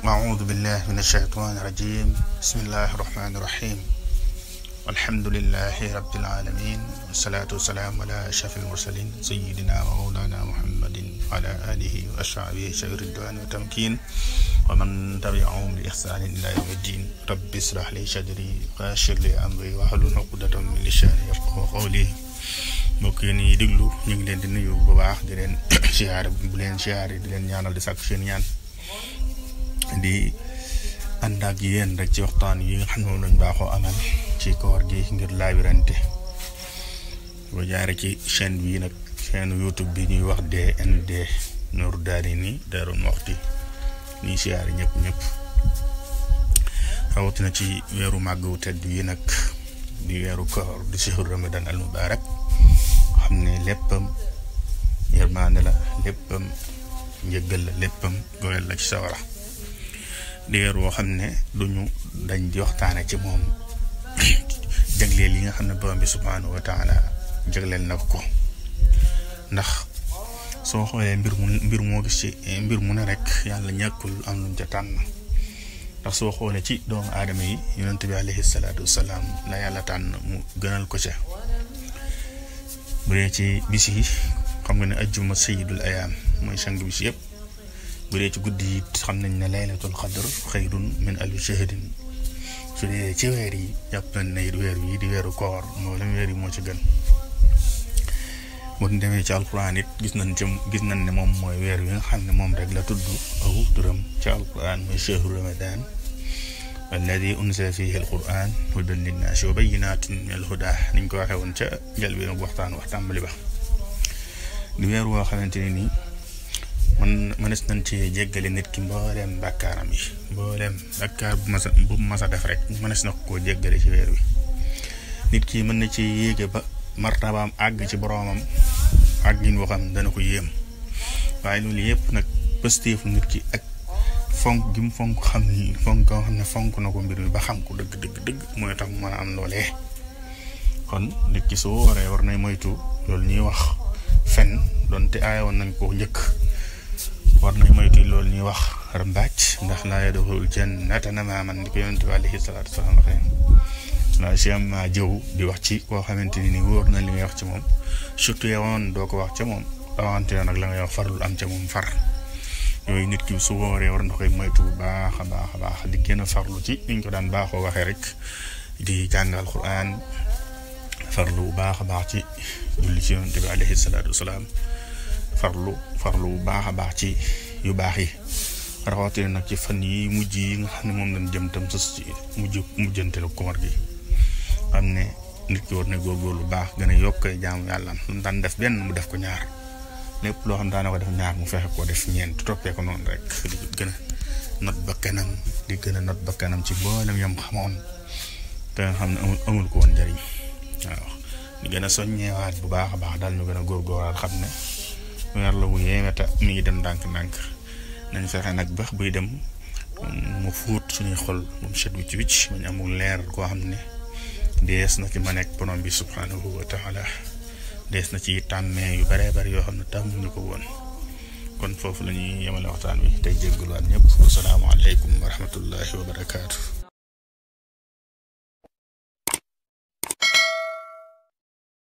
أعوذ بالله من الشيطان الرجيم. بسم الله الرحمن الرحيم. الحمد لله رب العالمين، والصلاة والسلام على أشرف المرسلين سيدنا ومولانا محمد وعلى آله وأصحابه شر الدوان والتمكين ومن تبعهم بإحسان إلى يوم الدين. رب اشرح لي صدري ويسر لي أمري واحلل عقدة من لساني يفقهوا قولي. mbokk yi ñuy déglu ñu ngi leen di nuyu bu baax di leen siyaare bu leen siyaare di leen ñaanal di sàkku seen ñaan di ànd ak yéen rek ci waxtaan yi nga xam ne moom lañ baaxoo amal ci koor gi ngir laabirante bu jaare ci chaîne bi nag chaîne YouTube bi ñuy wax DND Nour Daarayni Daaru Muxti ñuy siyaare ñëpp rawatina ci weeru màgg wu tedd yi nag di weeru koor di shahru Ramadan al mubarak xam ne léppam yërmaande la, léppam njëggal la, léppam goreel la ci sawara di weer woo xam ne duñu dañ di waxtaane ci moom jagleel yi nga xam ne borom bi subhanahu wa taala jagleel na ko ndax soo xoolee mbir moo gis ci mbir mu ne rek yàlla ñàkkul am luñ ca tànn ndax soo xoolee ci doomu aadama yi yonent bi alayhi salaatu wasalaam la yàlla tànn mu gënal ko ca bu dee ci bis yi xam nga ne ajjuma sayyidul ayaam mooy sang bis yëpp bu dee ci guddi yi xam nañ ne laylatul xadr xayrun min alfi shahrin su dee ci weer yi jàpp nañ ne weer yi di weeru koor moo lam weer yi moo ci gën bu ñu demee ci alquran it gis nañ ne moom mooy weer wi nga xam ne moom rek la tudd aw turam ci alquran mooy shahru ramadan alladi unzila fihi alquran hudan linnaasi wa bayyinatin min alhuda niñ ko waxee woon ca jël bi nag waxtaan tàmbali ba di weer woo xamante ne nii mënees nañ ci jéggale nit ki mbooleem bàkkaaram yi mbooleem bàkkaar bu masa def rek mënees na koo jéggale ci weer wi nit ki mën na ci yéege ba martabaam àgg ci boroomam àggin woo xam dana ko yéem waaye loolu yëpp nag pëstéefu nit ki ak fonk gi mu fonk xam ne fonk na ko mbir mi ba xam ko dëgg mooy tax mu mën a am loolee kon nit ki su waree war nay moytu loolu ñuy wax fen doonte aaya woon nañ ko njëkk war nañ moytu loolu ñuy wax rambaaj ndax laa yadxulul jannata namaaman di ko yonent bi alayhi salaatu wasalaam waxee naa si am jëw di wax ci koo xamante ni wóor na li ngay wax ci moom surtout yowoon doo ko wax ca moom rawante nag la ngay wax farlul am ca moom far yooyu nit ki su wooree war na koy moytu bu baax a baax di gën a farlu ci niñ ko daan baaxoo waxee rek di jàngal Qur'an farlu bu baax a baax ci julli ci yonent bi alayhi salaatu wasalaam farlu bu baax a baax ci yu baax yi rawatina nag ci fan yi mujj yi nga xam ne moom lañ jëm tam sus ci mujjantelu koor gi xam ne nit ki war na góorgóorlu baax gën a yokkee jaamu yàlla lu mu daan def benn mu def ko ñaar lépp loo xam daana ko def ñaar mu fexe koo def ñeent toppee ko noonu rek di gën a not ba kanam ci mboolem yam xamoon te nga xam ne amul ko woon njëriñ waaw di gën a soññeewaat bu baax a baax daal ñu gën a góorgóoraat xam ne weer la wu yeeweta mi ngi dem ndànk nañ fexe nag ba buy dem mu fuut suñuy xol moom set wicc bañ amul leer koo xam ne dees na ci ma nekk borom bi subhanahu wa taala dees na ci tàmmee yu bare bari yoo xam ne tàmmuñu ko woon kon foofu la ñuy yemale waxtaan wi tey jéggaluwaat ñëpp wassalaamu aleykum wa rahmatullahi wa barakaatu